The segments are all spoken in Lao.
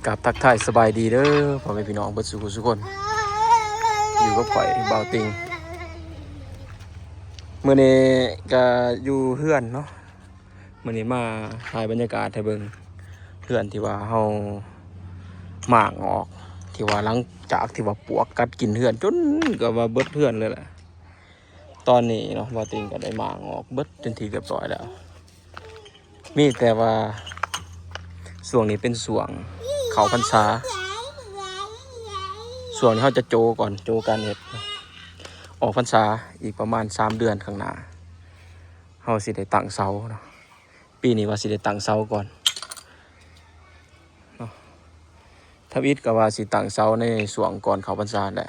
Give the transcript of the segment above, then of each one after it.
ກາບທັກທາຍສະບາຍດີເດີ ພໍ່ແມ່ພີ່ນ້ອງເບິດສູ່ຜູ້ສູ່ຄົນ ຢູ່ກັບຂ້ອຍບ່າວຕິງ. ມື້ນີ້ກະຢູ່ເຮືອນເນາະ ມື້ນີ້ມາຖ່າຍບັນຍາກາດໃຫ້ເບິ່ງ ເຮືອນທີ່ວ່າເຮົາມ້າງອອກ ທີ່ວ່າຫຼັງຈາກທີ່ວ່າປວກກັດກິນເຮືອນຈົນກະວ່າເບິດເຮືອນເລີຍແຫຼະ. ຕອນນີ້ເນາະ ບ່າວຕິງກະໄດ້ມ້າງອອກເບິດເປັນທີ່ຮຽບຮ້ອຍແລ້ວ. ມີແຕ່ວ່າຊ່ວງນີ້ເປັນຊ່ວງເຂົ້າພັນສາ ຊ່ວງນີ້ເຮົາຈະໂຈະກ່ອນ ໂຈະການເຮັດ ອອກພັນສາອີກປະມານສາມເດືອນຂ້າງໜ້າ ເຮົາຊິໄດ້ຕັ້ງເສົາເນາະ. ປີນີ້ວ່າຊິໄດ້ຕັ້ງເສົາກ່ອນເນາະ ທຳອິດກະວ່າຊິຕັ້ງເສົາໃນຊ່ວງກ່ອນເຂົ້າພັນສາແຫຼະ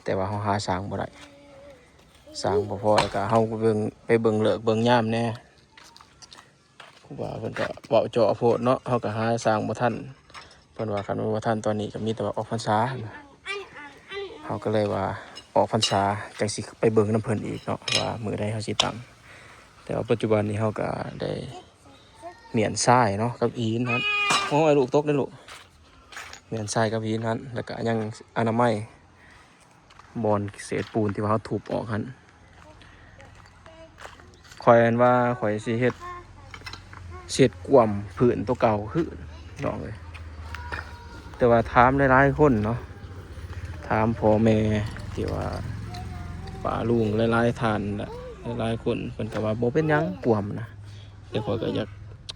ແຕ່ວ່າເຮົາຫາຊ່າງບໍ່ໄດ້ ຊ່າງບໍ່ພໍ ແລ້ວກະເຮົາໄປເບິ່ງ ໄປເບິ່ງເລີກເບິ່ງຍາມແດ່. ຄູບາເພິ່ນກະເວົ້າເຈາະໂພດເນາະ ເຮົາກະຫາຊ່າງບໍ່ທັນ ເພິ່ນວ່າຄັນວ່າບໍ່ທັນຕອນນີ້ກະມີແຕ່ວ່າອອກພັນສາ ເຮົາກະເລີຍວ່າອອກພັນສາຈັ່ງຊິໄປເບິ່ງນຳເພິ່ນອີກເນາະ ວ່າມື້ໃດເຮົາຊິຕັ້ງ. ແຕ່ວ່າປັດຈຸບັນນີ້ເຮົາກະໄດ້ມ້ຽນຊາຍເນາະ ກັບຫີນຫັ້ນ ໂອ້ຍ ລູກຕົກເດ້ລູກ ມ້ຽນຊາຍກັບຫີນຫັ້ນ ແລ້ວກະຍັງອະນາໄມ ບ່ອນເສດປູນທີ່ວ່າເຮົາທຸບອອກຫັ້ນ ຂ້ອຍອັນວ່າຂ້ອຍຊິເຮັດ ຊິເຮັດກວມພື້ນໂຕເກົ່າຄືນ ພີ່ນ້ອງເອີຍ. ແຕ່ວ່າຖາມຫຼາຍໆຄົນເນາະ ຖາມພໍ່ແມ່ທີ່ວ່າປ້າລຸງຫຼາຍໆທ່ານ ຫຼາຍໆຄົນ ເພິ່ນກະວ່າບໍ່ເປັນຫຍັງກວມນະ ແຕ່ຂ້ອຍກະຢາກ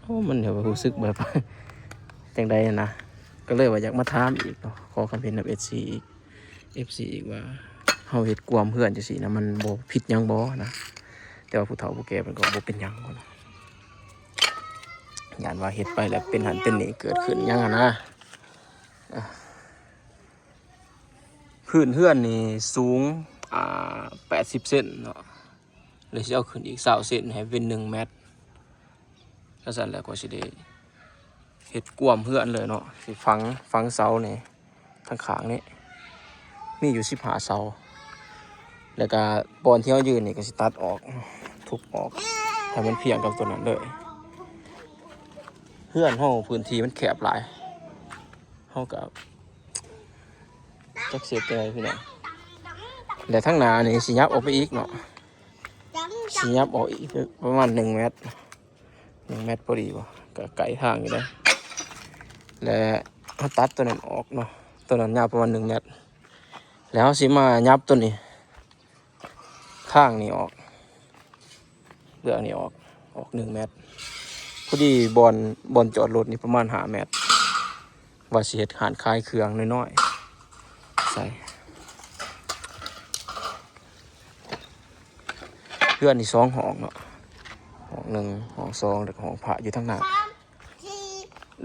ໂອ້ ມັນແບບວ່າຮູ້ສຶກແບບ ຈັ່ງໃດນະ ກະເລີຍວ່າຢາກມາຖາມອີກເນາະ ຂໍຄຳເຫັນນຳເອັຟຊີອີກ ເອັຟຊີອີກວ່າ ເຮົາເຮັດກວມເຮືອນຈັ່ງຊີ້ນະ ມັນບໍ່ຜິດຫຍັງບໍ່ນະ. ແຕ່ວ່າຜູ້ເຖົ້າຜູ້ແກ່ເພິ່ນກະບໍ່ເປັນຫຍັງ ຢ້ານວ່າເຮັດໄປແລ້ວເປັນຫັ້ນເປັນນີ້ເກີດຂຶ້ນຫຍັງຫັ້ນນະ. ພື້ນເຮືອນນີ້ສູງ ອ່າ ແປດສິບເຊັນເນາະ ແລ້ວຊິເອົາຂຶ້ນອີກຊາວເຊັນໃຫ້ເປັນໜຶ່ງແມັດ ຈັ່ງຊັ້ນແລ້ວກະຊິໄດ້ເຮັດກວມເຮືອນເລີຍເນາະ ຊິຝັງ ຝັງເສົານີ້ ທາງຂ້າງນີ້ມີຢູ່ສິບຫ້າເສົາ ແລ້ວກະບ່ອນທີ່ເຮົາຢືນນີ້ກະຊິຕັດອອກ ທຸບອອກ ໃຫ້ມັນພຽງກັບໂຕນັ້ນເລີຍ. ເຮືອນເຮົາພື້ນທີ່ມັນແຄບຫຼາຍ ເຮົາກະຈັກຊິເຮັດຈັ່ງໃດພີ່ນ້ອງ. ແລະທາງໜ້ານີ້ຊິຫຍັບອອກໄປອີກເນາະ ຊິຫຍັບອອກອີກປະມານໜຶ່ງແມັດ ໜຶ່ງແມັດພໍດີບໍ່ ກະໄກທາງຢູ່ເດ້. ແລະເຮົາຕັດໂຕນັ້ນອອກເນາະ ໂຕນັ້ນຍາວປະມານໜຶ່ງແມັດ ແລ້ວເຮົາຊິມາຫຍັບໂຕນີ້ ທາງນີ້ອອກ ເບື້ອງນີ້ອອກ ອອກໜຶ່ງແມັດ ພໍດີບ່ອນ ບ່ອນຈອດລົດນີ້ປະມານຫ້າແມັດ ວ່າຊິເຮັດຮ້ານຂາຍເຄື່ອງນ້ອຍໆໃສ່. ເຮືອນນີ້ສອງຫ້ອງເນາະ ຫ້ອງໜຶ່ງ ຫ້ອງສອງ ແລ້ວກະຫ້ອງພະຢູ່ທາງໜ້າ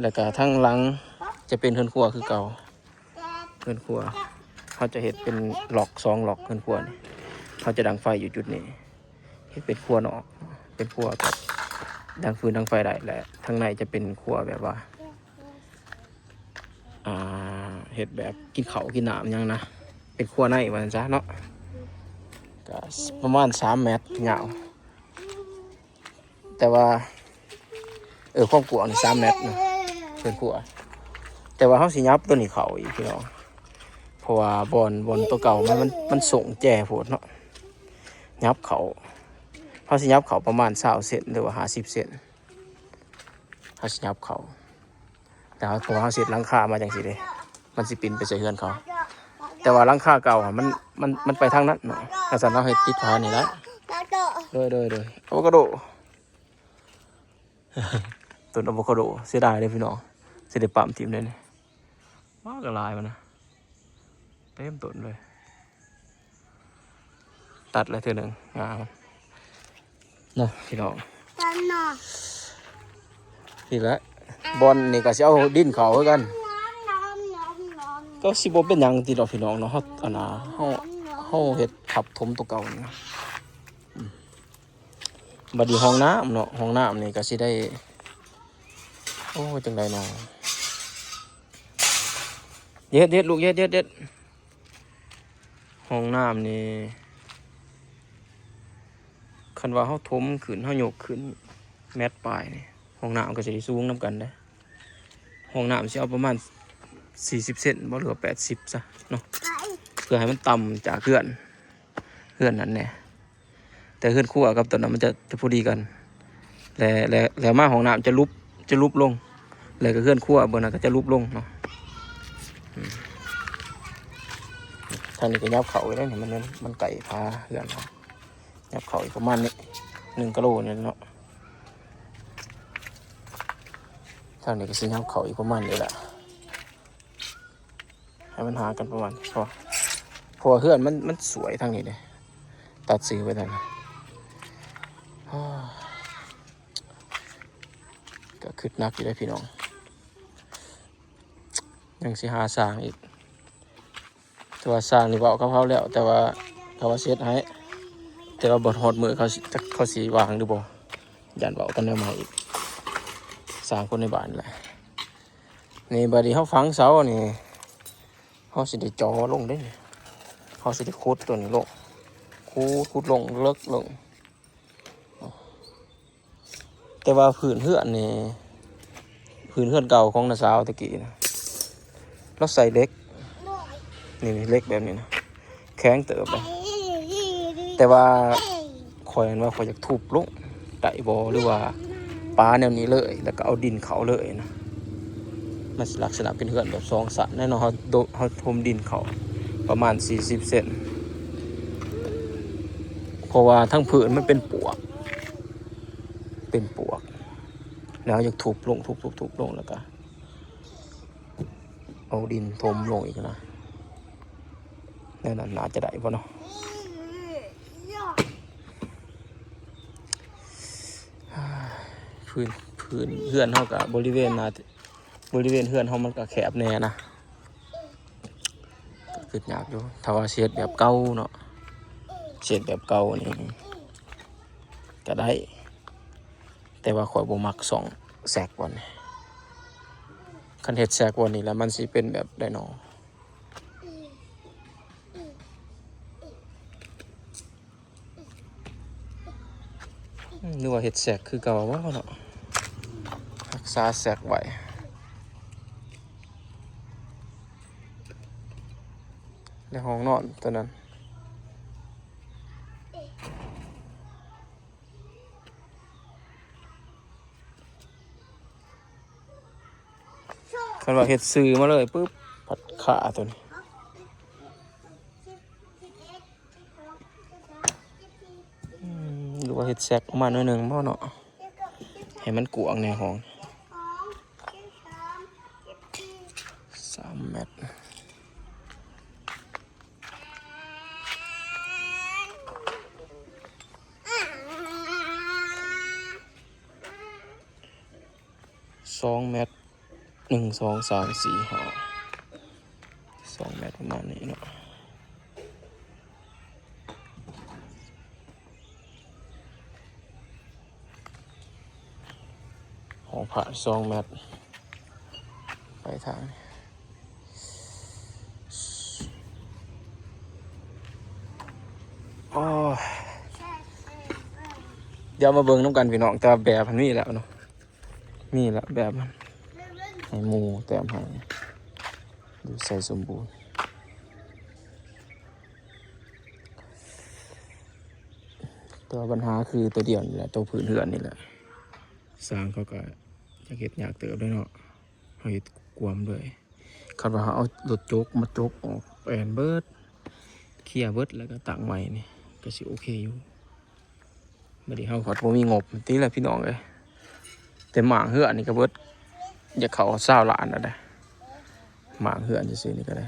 ແລ້ວກະທາງຫຼັງຈະເປັນເຮືອນຄົວຄືເກົ່າ. ເຮືອນຄົວ ເຮົາຈະເຮັດເປັນລັອກ ສອງລັອກ ເຮືອນຄົວນີ້ ເຮົາຈະດັງໄຟຢູ່ຈຸດນີ້ ເຮັດເປັນຄົວນອກ ເປັນຄົວແບບດັງຟືນດັງໄຟໄດ້ ແລະທາງໃນຈະເປັນຄົວແບບວ່າ ອ່າ ເຮັດແບບກິນເຂົ້າກິນນ້ຳຫຍັງນະ ເປັນຄົວໃນວ່າຊັ້ນຊະເນາະ. ກະປະມານສາມແມັດຍາວ ແຕ່ວ່າ ເອີ ຄວາມກວ້າງນີ້ສາມແມັດນະ ເຮືອນຄົວ. ແຕ່ວ່າເຮົາຊິຫຍັບໂຕນີ້ເຂົ້າອີກພີ່ນ້ອງ ເພາະວ່າບ່ອນ ບ່ອນໂຕເກົ່າມັນ ມັນ ມັນໂສ້ງແຈໂພດເນາະ ຫຍັບເຂົ້າ ເຮົາຊິຫຍັບເຂົ້າປະມານຊາວເຊັນ ຫຼືວ່າຫ້າສິບເຊັນ ເຮົາຊິຫຍັບເຂົ້າ. ແຕ່ເຮົາ ເພາະວ່າເຮົາເຮັດຫຼັງຄາມາຈັ່ງຊີ້ເດ້ ມັນຊິປິ່ນໄປໃສ່ເຮືອນເຂົາ ແຕ່ວ່າຫຼັງຄາເກົ່າຫັ້ນ ມັນ ມັນ ມັນໄປທາງນັ້ນເນາະ. ຄັນຊັ້ນເຮົາເຮັດຕິດຝານີ້ລະ ໂດຍ ໂດຍ ໂດຍ ອາໂວຄາໂດ ຕົ້ນອາໂວຄາໂດ ເສຍດາຍເດ້ພີ່ນ້ອງ ຊິໄດ້ປ້ຳຖິ້ມເດ້ນີ້. ມາກະຫຼາຍມັນນະ ເຕັມຕົ້ນເລີຍ ຕັດແລ້ວເທື່ອໜຶ່ງ ງາມັນເນາະພີ່ນ້ອງ. ນີ້ແຫຼະ ບ່ອນນີ້ກະຊິເອົາດິນເຂົ້າຄືກັນ ກະຊິບໍ່ເປັນຫຍັງຕິດອກພີ່ນ້ອງເນາະ. ເຮົາ ອັນນ່າ ເຮົາ ເຮົາເຮັດທັບຖົມໂຕເກົ່ານີ້ນະ. ບັດນີ້ຫ້ອງນ້ຳເນາະ ຫ້ອງນ້ຳນີ້ກະຊິໄດ້ ໂອ້ ຈັ່ງໃດເນາະ ເຮັດ ເຮັດ ລູກ ເຮັດ ເຮັດ ເຮັດ. ຫ້ອງນ້ຳນີ້ ຄັນວ່າເຮົາຖົມຂຶ້ນ ເຮົາຍົກຂຶ້ນແມັດປາຍນີ້ ຫ້ອງນ້ຳກະຊິໄດ້ສູງນຳກັນເດ້. ຫ້ອງນ້ຳຊິເອົາປະມານ ສີ່ສິບເຊັນບໍ່ ຫຼືວ່າແປດສິບຊະເນາະ ເພື່ອໃຫ້ມັນຕ່ຳຈາກເຮືອນ ເຮືອນນັ້ນແດ່. ແຕ່ເຮືອນຄົວກັບຕົວນັ້ນມັນຈະ ຈະພໍດີກັນ ແລະ ແລະ ແລະມາຫ້ອງນ້ຳຈະຫຼຸບ ຈະຫຼຸບລົງ ແລະກໍເຮືອນຄົວເບິ່ງນັ້ນກໍຈະຫຼຸບລົງເນາະ. ອືມ ທາງນີ້ກໍຫຍັບເຂົ້າໄດ້ນີ້ ມັນ ມັນ ມັນໃກ້ຝາເຮືອນເຮົາ ຫຍັບເຂົ້າອີກປະມານນີ້ ໜຶ່ງກິໂລນີ້ເນາະ. ທາງນີ້ກໍຊິຫຍັບເຂົ້າອີກປະມານນີ້ແຫຼະ ໃຫ້ມັນຫາກັນປະມານ ເພາະ ເພາະວ່າເຮືອນມັນ ມັນສວຍທາງນີ້ເດ້ ຕັດຊື່ໄປທາງນັ້ນ. ກໍຄຶດໜັກຢູ່ເດ້ພີ່ນ້ອງ ຍັງຊິຫາຊ່າງອີກ. ແຕ່ວ່າຊ່າງນີ້ເວົ້າກັບເຂົາແລ້ວ ແຕ່ວ່າເຂົາວ່າຊິເຮັດໃຫ້ ແຕ່ວ່າບໍ່ຮອດມື້ເຂົາຊິ ຈັກເຂົາຊິວ່າງຫຼືບໍ່ ຢ້ານເວົ້າກັນແນວໃໝ່ອີກ ຊ່າງຄົນໃນບ້ານແຫຼະ. ນີ້ບາດນີ້ເຮົາຝັງເສົານີ້ ເຮົາຊິໄດ້ຈໍລົງເດ້ ເຮົາຊິໄດ້ຂຸດຕົວນີ້ລົງ ຂຸດ ຂຸດລົງເລິກລົງ. ແຕ່ວ່າພື້ນເຮືອນນີ້ ພື້ນເຮືອນເກົ່າຂອງນ້າສາວແຕ່ກີ້ນະ ລາວໃສ່ເຫຼັກ ນີ້ ນີ້ເຫຼັກແບບນີ້ນະ ແຂງເຕີບເດ້ ແຕ່ວ່າຂ້ອຍຫັ້ນວ່າຂ້ອຍຢາກທຸບລົງໄດ້ບໍ່ ຫຼືວ່າປາແນວນີ້ເລີຍ ແລ້ວກໍເອົາດິນເຂົ້າເລີຍນະ. ມັນຊິລັກສະນະເປັນເຮືອນແບບສອງຊັ້ນແນ່ເນາະ ເຮົາໂດະ ເຮົາຖົມດິນເຂົ້າປະມານສີ່ສິບເຊັນ ເພາະວ່າທາງພື້ນມັນເປັນປວກ ເປັນປວກ ແລ້ວເຮົາຢາກທຸບລົງ ທຸບ ທຸບ ທຸບລົງ ແລ້ວກະເອົາດິນຖົມລົງອີກນະ ແນວນັ້ນໜ້າຈະໄດ້ບໍ່ເນາະ? ພື້ນ ພື້ນເຮືອນເຮົາກະ ບໍລິເວນໜ້າ ບໍລິເວນເຮືອນເຮົາມັນກະແຄບແນ່ນະ ກໍຄຶດຍາກຢູ່ ຖ້າວ່າຊິເຮັດແບບເກົ່າເນາະ ຊິເຮັດແບບເກົ່ານີ້ກະໄດ້ ແຕ່ວ່າຂ້ອຍບໍ່ມັກຊ່ອງແຊກບ່ອນນີ້ ຄັນເຮັດແຊກບ່ອນນີ້ແລ້ວມັນຊິເປັນແບບໃດນໍ? ອືມ ຫຼືວ່າເຮັດແຊກຄືເກົ່າບໍ່ເນາະ ຮັກສາແຊກໄວ້ ໃນຫ້ອງນອນຕົວນັ້ນ. ຄັນວ່າເຮັດຊື່ມາເລີຍປຶບ ພັດຄາຕົວນີ້ ອືມ ຫຼືວ່າເຮັດແຊກອອກມາໜ້ອຍໜຶ່ງບໍ່ເນາະ ໃຫ້ມັນກວ້າງແດ່ຫ້ອງ ສາມແມັດ. ສອງແມັດ ໜຶ່ງ ສອງ ສາມ ສີ່ ຫ້າ ສອງແມັດປະມານນີ້ເນາະ ຫ້ອງພະສອງແມັດ ໄປທາງ ໂອ້ຍ ດຽວມາເບິ່ງນຳກັນພີ່ນ້ອງ ແຕ່ວ່າແບບມັນມີແລ້ວເນາະ ມີແລ້ວແບບມັນ ໃຫ້ໝູ່ແຕ້ມໃຫ້ ຢູ່ໄຊສົມບູນ ແຕ່ວ່າບັນຫາຄືໂຕດຽວນີ້ແຫຼະ ໂຕພື້ນເຮືອນນີ້ແຫຼະ ຊ່າງເຂົາກໍຢາກເຮັດຍາກເຕີບເດ້ເນາະ ເຮົາເຮັດກວມເລີຍ. ຄັນວ່າເຮົາເອົາລົດຈົກມາຈົກອອກ ແປນເບິດ ເຄຍເບິດ ແລ້ວກໍຕັ້ງໃໝ່ນີ້ ກໍຊິໂອເຄຢູ່. ບັດນີ້ເຮົາພັດບໍ່ມີງົບຕິລະພີ່ນ້ອງເອີຍ ແຕ່ໝ້າງເຮືອນນີ້ກໍເບິດ ຢາກເຂົ້າຊາວລ້ານແລ້ວເດ້ ໝ້າງເຮືອນຊື່ໆນີ້ກໍໄດ້.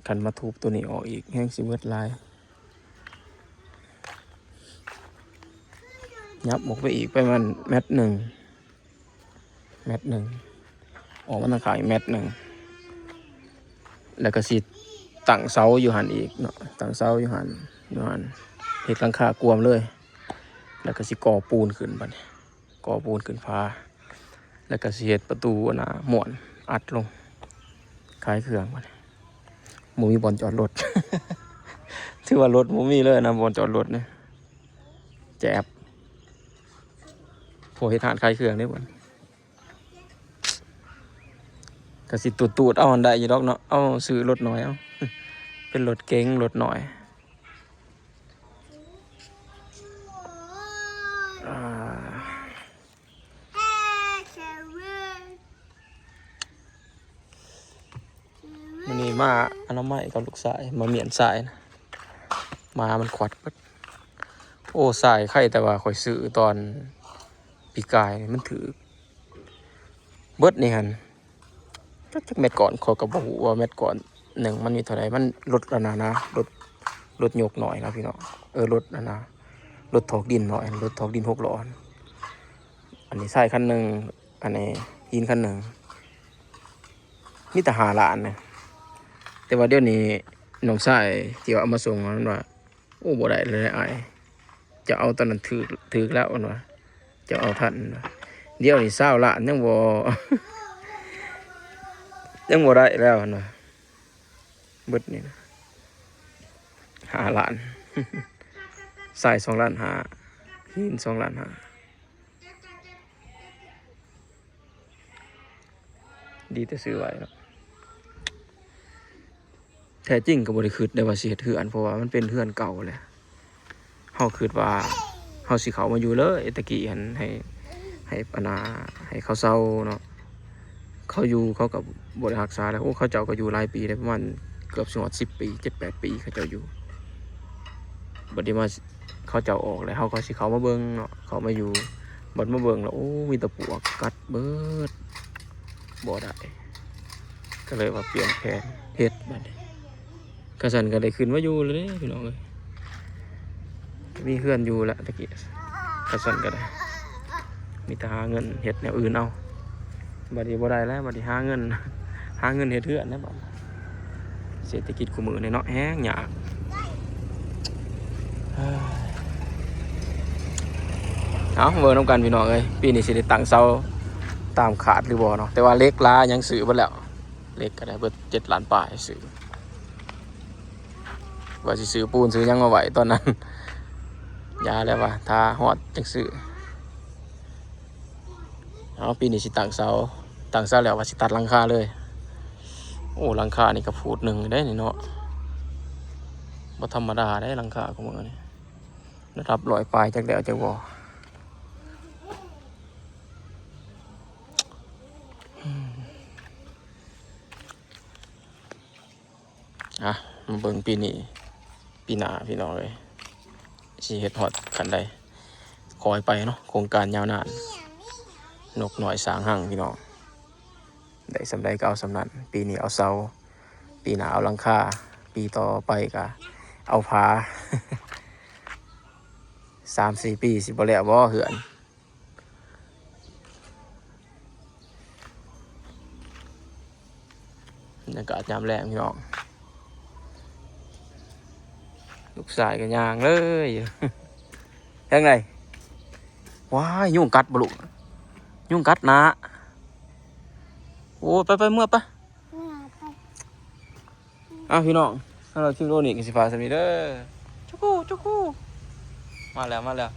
ຄັນມາທຸບໂຕນີ້ອອກອີກ ແຮ່ງຊິເບິດຫຼາຍ. ຫຍັບອອກໄປອີກປະມານແມັດໜຶ່ງ ແມັດໜຶ່ງ ອອກມາທາງຂ້າງອີກແມັດໜຶ່ງ ແລ້ວກໍຊິຕັ້ງເສົາຢູ່ຫັ້ນອີກເນາະ ຕັ້ງເສົາຢູ່ຫັ້ນ ຢູ່ຫັ້ນ ເຮັດຫຼັງຄາກວມເລີຍ ແລ້ວກໍຊິກໍ່ປູນຂຶ້ນບັດນີ້. ກໍ່ປູນຂຶ້ນຝາ ແລ້ວກໍຊິເຮັດປະຕູອັນນ່າ ມ້ວນອັດລົງ ຂາຍເຄື່ອງບັດນີ້ ບໍ່ມີບ່ອນຈອດລົດ ຖືວ່າລົດບໍ່ມີເລີຍນະ ບ່ອນຈອດລົດນີ້ ແຈບ. ບໍ່ເຮັດຮ້ານຂາຍເຄື່ອງເດ້ບັດ ກະຊິຕູດໆເອົາຫັ້ນໄດ້ຢູ່ດອກເນາະ. ເອົາ ຊື້ລົດນ້ອຍເອົາ ເປັນລົດເກັງລົດນ້ອຍ. ອ່າ ມື້ນີ້ມາອະນາໄມກັບລູກຊາຍ ມາມ້ຽນຊາຍນະ ໝາມັນຂວັດເບິດ. ໂອ້ ຊາຍໄຄແຕ່ວ່າຂ້ອຍຊື້ຕອນປີກາຍນີ້ ມັນຖືກເບິດນີ້ຫັ້ນ ຈັກ ຈັກແມັດກ້ອນ ຂ້ອຍກໍບໍ່ຮູ້ວ່າແມັດກ້ອນໜຶ່ງມັນມີເທົ່າໃດ. ມັນລົດອັນນັ້ນນະ ລົດ ລົດຍົກນ້ອຍນະພີ່ນ້ອງ. ເອີ ລົດອັນນັ້ນນະ ລົດຖອກດິນນ້ອຍ ລົດຖອກດິນຫົກລໍ້. ອັນນີ້ຊາຍຄັນໜຶ່ງ ອັນນີ້ຫີນຄັນໜຶ່ງ ມີແຕ່ຫ້າລ້ານນະ. ແຕ່ວ່າດຽວນີ້ນ້ອງຊາຍທີ່ວ່າເອົາມາສົ່ງນັ້ນວ່າ ໂອ້ ບໍ່ໄດ້ແລ້ວອ້າຍ ເຈົ້າເອົາຕອນນັ້ນຖືກ ຖືກແລ້ວ ເພິ່ນວ່າ ເຈົ້າເອົາທັນ ເພິ່ນວ່າ. ດຽວນີ້ຊາວລ້ານຍັງບໍ່ ຍັງບໍ່ໄດ້ແລ້ວ ເພິ່ນວ່າ. ເບິດນີ້ນະ ຫ້າລ້ານ ຊາຍສອງລ້ານຫ້າ ຫີນສອງລ້ານຫ້າ. ດີແຕ່ຊື້ໄວ້ເນາະ. ແທ້ຈິງກໍບໍ່ໄດ້ຄິດໄດ້ວ່າຊິເຮັດເຮືອນ ເພາະວ່າມັນເປັນເຮືອນເກົ່າແຫຼະ. ເຮົາຄິດວ່າເຮົາຊິເຂົ້າມາຢູ່ເລີຍ ແຕ່ກີ້ຫັ້ນ ໃຫ້ ໃຫ້ ອັນນ່າ ໃຫ້ເຂົາເຊົ່າເນາະ. ເຂົາຢູ່ ເຂົາກໍບໍ່ໄດ້ຮັກສາແລ້ວ. ໂອ້ ເຂົາເຈົ້າກໍຢູ່ຫຼາຍປີແລ້ວ ປະມານເກືອບຊິຮອດສິບປີ ເຈັດແປດປີ ເຂົາເຈົ້າຢູ່. ບັດນີ້ມາ ເຂົາເຈົ້າອອກແລ້ວ ເຮົາກໍຊິເຂົ້າມາເບິ່ງເນາະ ເຂົ້າມາຢູ່. ບັດມາເບິ່ງແລ້ວ ໂອ້ ມີແຕ່ປວກກັດເບິດ ບໍ່ໄດ້ ກໍເລີຍວ່າປ່ຽນແຜນເຮັດບັດນີ້. ຄັນຊັ້ນກໍໄດ້ຂຶ້ນມາຢູ່ແລ້ວເດ້ພີ່ນ້ອງເອີຍ ມີເຮືອນຢູ່ລະຕະກີ້. ຄັນຊັ້ນກໍໄດ້ ມີແຕ່ຫາເງິນເຮັດແນວອື່ນເອົາ. ບັດນີ້ບໍ່ໄດ້ແລ້ວ ບັດນີ້ຫາເງິນ ຫາເງິນເຮັດເຮືອນແລ້ວບັດ. ເສດຖະກິດຄູ່ມື້ນີ້ເນາະ ແຮງຍາກ. ເອົາ ເບິ່ງນຳກັນພີ່ນ້ອງເອີຍ ປີນີ້ຊິໄດ້ຕັ້ງເສົາຕາມຄາດຫຼືບໍ່ເນາະ. ແຕ່ວ່າເຫຼັກຫຼາຍັງຊື້ເບິດແລ້ວ ເຫຼັກກໍໄດ້ເບິດເຈັດລ້ານປາຍ ຊື້ ວ່າຊິຊື້ປູນຊື້ຫຍັງມາໄວ້ຕອນນັ້ນ ຢ່າແລ້ວວ່າ ຖ້າຮອດຈັ່ງຊື້. ເອົາ ປີນີ້ຊິຕັ້ງເສົາ ຕັ້ງເສົາແລ້ວວ່າຊິຕັດຫຼັງຄາເລີຍ. ໂອ້ ຫຼັງຄານີ້ກໍຟຸດໜຶ່ງເດ້ນີ້ເນາະ ບໍ່ທຳມະດາເດ້ຫຼັງຄາຂອງເມືອງນີ້ ລະດັບຮ້ອຍປາຍ ຈັກແລ້ວຈັກບໍ່. ອ່ະ ມາເບິ່ງປີນີ້ ປີໜ້າພີ່ນ້ອງເອີຍ ຊິເຮັດຮອດຂັ້ນໃດ. ຄ່ອຍໄປເນາະ ໂຄງການຍາວນານ ນົກນ້ອຍສ້າງຮັງພີ່ນ້ອງ ໄດ້ສ່ຳໃດກໍເອົາສ່ຳນັ້ນ. ປີນີ້ເອົາເສົາ ປີໜ້າເອົາຫຼັງຄາ ປີຕໍ່ໄປກໍເອົາຝາ. ສາມສີ່ປີຊິບໍ່ແລ້ວບໍ່ເຮືອນ? ບັນຍາກາດຍາມແລງພີ່ນ້ອງ ລູກຊາຍກໍຍ່າງເລີຍ ທາງໃດ? ວ້າຍ ຍຸງກັດບໍ່ລູກ? ຍຸງກັດໜ້າ. ໂອ້ ໄປໆ ເມືອໄປ. ເອົາພີ່ນ້ອງ ສຳລັບຄລິບໂລນີ້ກໍຊິຝາກສ່ຳນີ້ເດີ. ຈຸກູ ຈຸກູ ມາແລ້ວ ມາແລ້ວ.